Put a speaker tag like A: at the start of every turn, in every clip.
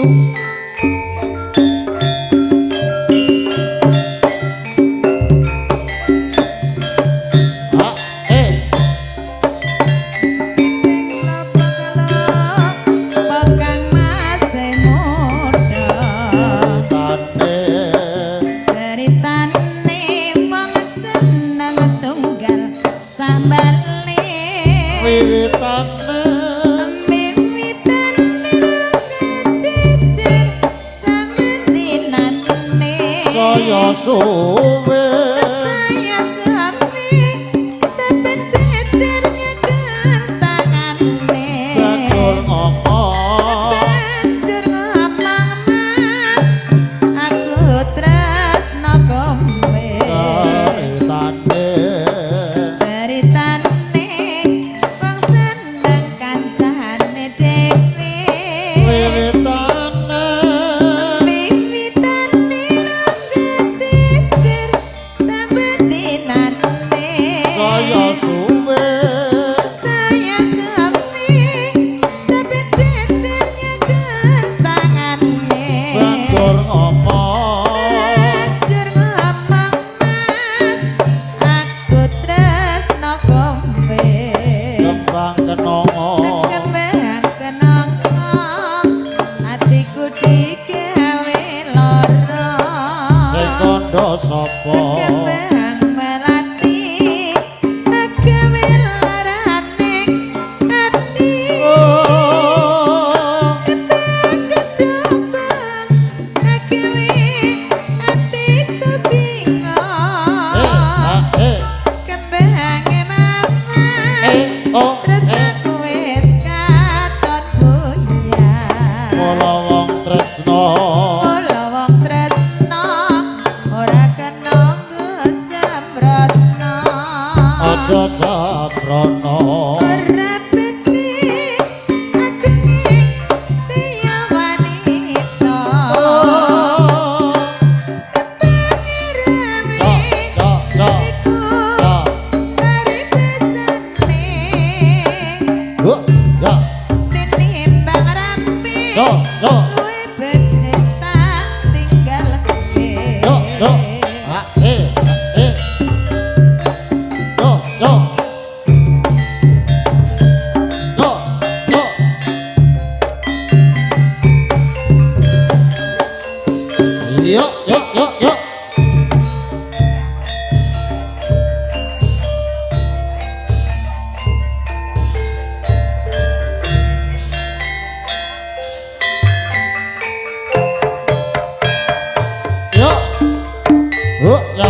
A: pitu.
B: Saya suami sepencecer nyekentangane.
A: Banjur ngomong,
B: banjur ngomong mas, aku tresno kowe.
A: Ceritane,
B: ceritane wong seneng kancane dhewe.
A: Wiwitane,
B: wiwitane rong jejer sabetinane.
A: Kaya suwe,
B: saya suami sepencecer nyekentangane.
A: Banjur ngomong,
B: banjur ngomong mas, aku tresno kowe.
A: Kembang kenongo,
B: kembang kenongo, atiku digawe lara.
A: Sing kandha sapa?
B: Kembang melati gawe larane ati.
A: Oh,
B: kembang kecubung gawe atiku bingung.
A: Eh, ah, eh,
B: Kembange mama,
A: eh, oh,
B: terus
A: eh.
B: aku wis katon buyar.
A: Mula wong tresno,
B: Mula wong tresno ora kena nggo sembrono.
A: Aja sembrono.
B: Ora becik aku ngerti wanita.
A: Oh,
B: Kembange rame
A: yo, yo, yo,
B: iku
A: yo.
B: paribasane.
A: Huh, ya,
B: Tinimbang rapi
A: yo, yo,
B: luwih becik tak tinggalke.
A: Yo, yo. Ah, eh, ah, eh. Yo, yo. Yo, yo. Yo, yo, yo, yo. Yo. Oh, ya.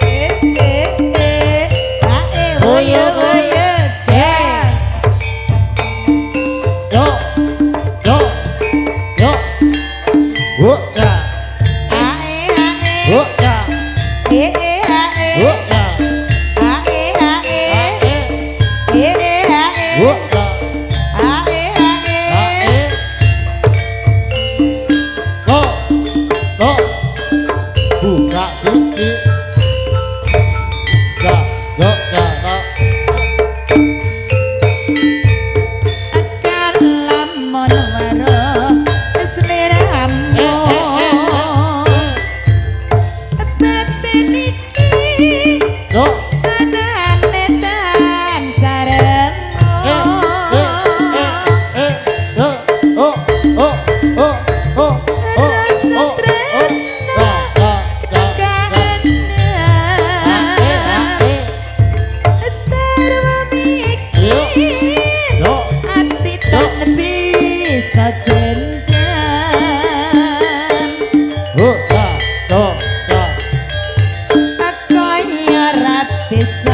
B: Eh eh eh, ah eh, woyo woyo jazz.
A: Yo. Yo. Yo. Oh, ya.
B: Ah eh ah eh,
A: Oh, ya.
B: eh eh ah eh,
A: Oh, ya.
B: ah eh ah eh,
A: Eh,
B: eh eh ah eh,
A: oh, ya.
B: ah eh ah
A: Ah,
B: eh.
A: eh. Yo. Yo. Buka sithik. Ya, yo, ya, yo.
B: Kalamun weruh sliramu.
A: Eh, eh, eh, eh,
B: Batin iki
A: Yo.
B: anane tansah rengu.
A: Eh, eh, eh, eh, yo, oh, oh, oh, oh, oh,
B: Rasa
A: oh, oh.
B: tresno
A: Ya, ya, ya, ya. Ah, eh, ah,
B: kangen.
A: eh.
B: Sarwa
A: Yo.
B: mikir
A: Yo.
B: ati tak bisa jenjang.
A: Oh, ya, yo, ya.
B: Kaya ra bisa